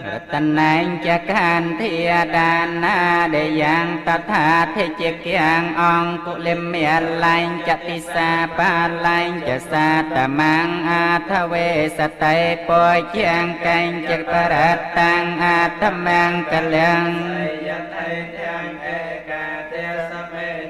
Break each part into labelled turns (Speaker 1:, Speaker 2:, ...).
Speaker 1: រតនែងចកានធាដានាដយ៉ាងតថាធិជាគាងអង្គុលមេលែងចតិសាបាលែងចសាតមាងអាថវេសតេពជាងកែងចបរតាំងអាតមាងកលៀង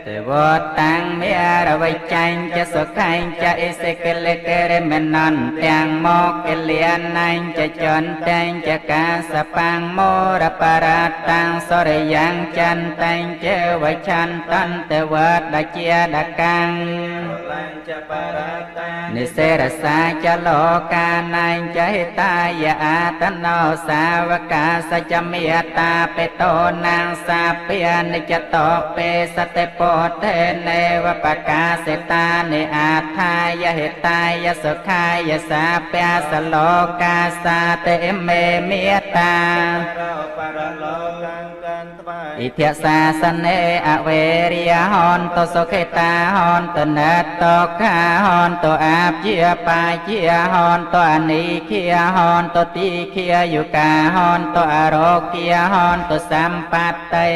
Speaker 1: ទេវតាំងមេរវចែងចសុខែងចអិសិកលករិមនន្ទាំងមកកលៀនែងចចន្តែងចកាសបាំងមរបរតាំងសរិយ៉ាងចន្តែងជវឆន្តន្តវតជាដកាំងនិសេរសាចលោកាណែងចហិតាយអាតណោសាវកាសចមេតាបេតោនាងសាពានិចតោពេសតិពោធេនេវបកាសេតានិអាថាយហិតាយសុខាយសាពាសលោកាសាតិមេមេតាອິធសាសនេអវេរិយហន្តសុខេតាហន្តនតោខាហន្តអាព្យាបាជាហន្តអនិខាហន្តតិខាយុកាហន្តអរោគាហន្តសម្បត្តិ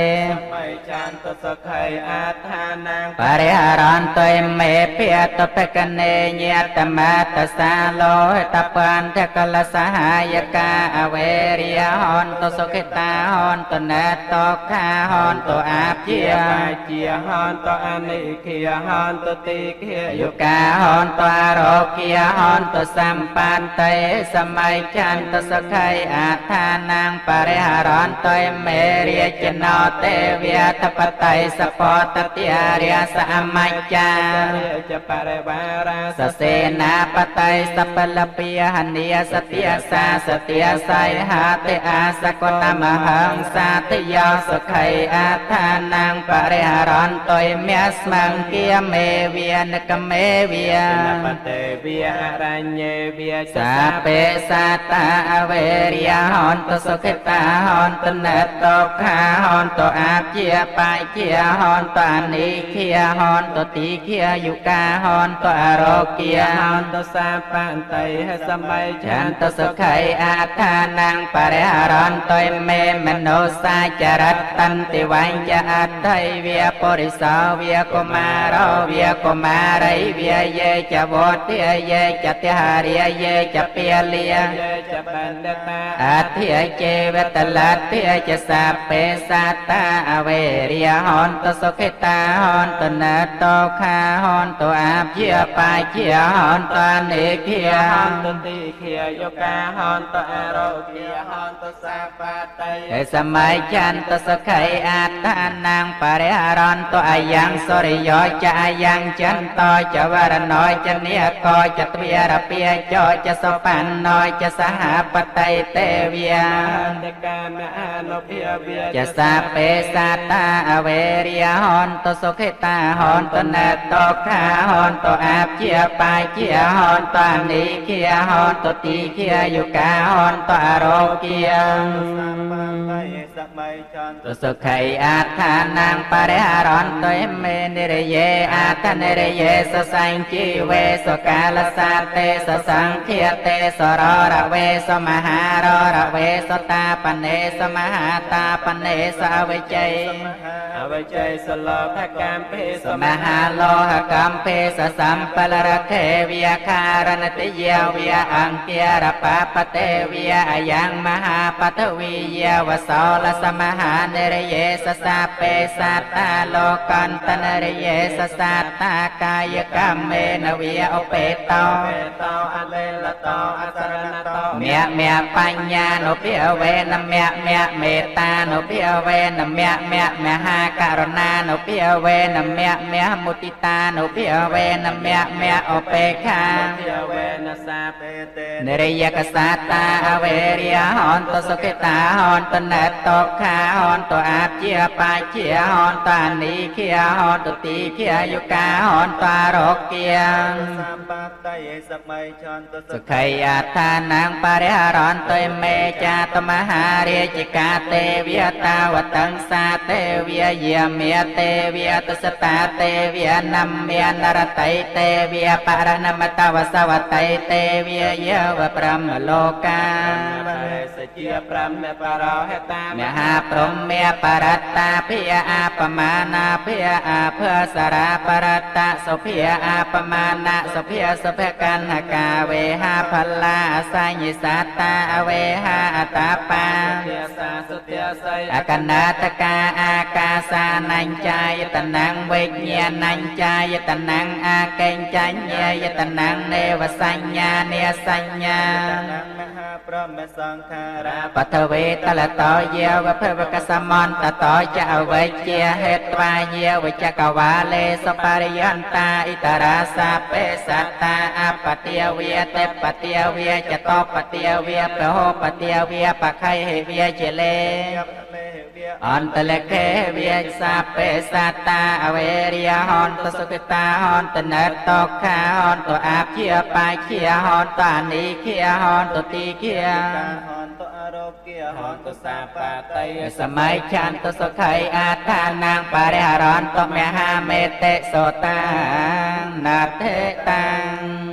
Speaker 1: បរិហរន្តមេភិតបកនេញាតមតសាលោហតបន្ថកលសហយកាអវេរិយហន្តសុខេតាហន្តនតោខាហន្តអាព្យា
Speaker 2: បាជាហន្តអនិខាហន្តតិខា
Speaker 1: យុកាហន្តអរោគាហន្តសម្បន្តិសម័យចន្ទសុខៃអាថានាងបរិហរន្តមេរាជណោទេវៈធបតៃសពតតិរិយសមច្ចា
Speaker 2: ចបរិវារា
Speaker 1: សសេនាបតៃសពលពាហនិយសតិយសាសតិយសៃហាតិអាសកតមហංសាតិយោសុខៃអាថានាងបរិហរន្តយមស្មង្គាមេវានកមេវា
Speaker 2: បតេវាអរញ្ញេវា
Speaker 1: សាពេសាតាអវេរិយហន្តសុខតាហន្តនតោខាហន្តអាជាបាយជាហន្តអនិខាហន្តតិខាយុកាហន្តអរោគា
Speaker 2: ហន្តសាបន្តិសម័យ
Speaker 1: ចន្ទសុខៃអាថានាងបរិហរន្តយមេមនោសាចរតន្តិវញ្ចអត្ថៃវាបរិសោវាកុមារោវាកុមារីវាយេចវតិយេចតិហារិយេចពាលាអធិចេវតលតិចសាពេសាតាអវេរិយហន្តសុខិតាហន្តនតោខាហន្តអាព្យាបាជាហន្តអនិខា
Speaker 2: ហន្តតិខាយកាហន្តអរោគាហន្តសាបតិ
Speaker 1: សម័យចន្ទសុខៃអាតានាងបរិហរន្តអយ៉ាងសុរិយោចអយ៉ាងចន្តោចវរណោចនិកោចទ្វារពាចោចសុបណ្ណោចសហបតិទេវាចសាពេសាតាអវេរិយហន្តសុខិតាហន្តនតោខាហន្តអាព្យាបាជាហន្តអនិខាហន្តតិខាយុកាហន្តអរោគាសុខៃអាថានាងបរិហរន្តយមេនិរយេអាតនិរយេសសញ្ជីវេសកាលសាទេសសង្ឃាទេសររវេសមហាររវេសតាបនេសមហាតាបនេសអវិជ័យ
Speaker 2: អវិជ័យសលោភកម្មពេ
Speaker 1: សមហាលោហកម្មពេសសម្បលរខេវិខារណតិយាវិអង្គារបបតេវិអយ៉ាងមហាបតវីយវសោលសមហានិរយេសសាពេសាតាលោកន្តនរិយេសសាតាកាយកម្មេនវិឧបេតោ
Speaker 2: អលេលតោអសរណតោ
Speaker 1: មៈមៈបញ្ញានុភិវេនមៈមៈមេត្តានុភិវេនមៈមៈមហាករុណានុភិវេនមៈមៈមុទិតានុភិវេនមៈមៈឧបេក្ខានិរិយកសាតាអវេរិយហន្តសុខិតាហន្តនតោខាហន្តអាព្យាបាជាហន្តអនិខាហន្តតិខាយុកាហន្តអរោគាសុខៃអដ្ឋានាងបរិហរន្តយមេចាតមហារាជកាទេវតាវតង្សាទេវយាមេទេវតសតាទេវនមេនរតៃទេវបរណមតវសវតៃទេវយវប្រមលោកា
Speaker 2: ជាប្រមបរហេតា
Speaker 1: មហាព្រហ្មបរត្តាភិអបមានាភិអភសរាបរតតសុភិអបមាណសុភិសុភកណ្ហកាវេហាផលាសញ្ញសត្តាអវេហាអតបា
Speaker 2: ទាសាសុទាស័យ
Speaker 1: អកណាតកាអាកាសានញ្ចាយតនំវិញ្ញាណញ្ចាយតនំអាកេញ្ចញ្ញាយតនំនេវសញ្ញានេសញ្ញា
Speaker 2: មហាព្រហ្មសង្ខារា
Speaker 1: បតវេតលតោយាវភវកសមន្តតោចអវិជ្ជាហេត្វាយាវចកវាលេសបរិយន្តាអិតរាសាបេសត្តាអបតិវេតិបតិវេចតបតិវេប្រហោបតិវេបខៃហេវេជាលេអន្តលកេវិសាបេសត្តាអវេរិយហន្តសុគតាហន្តនតោខាហន្តអាព្យាបាជាហន្តអានិគាហន្តទីគា
Speaker 2: ហន្តអរោគាហន្តសាបតី
Speaker 1: សម័យចន្ទសុខៃអាឋានាងបរិហរន្តមហាមេតិសោតាណាថេតាំង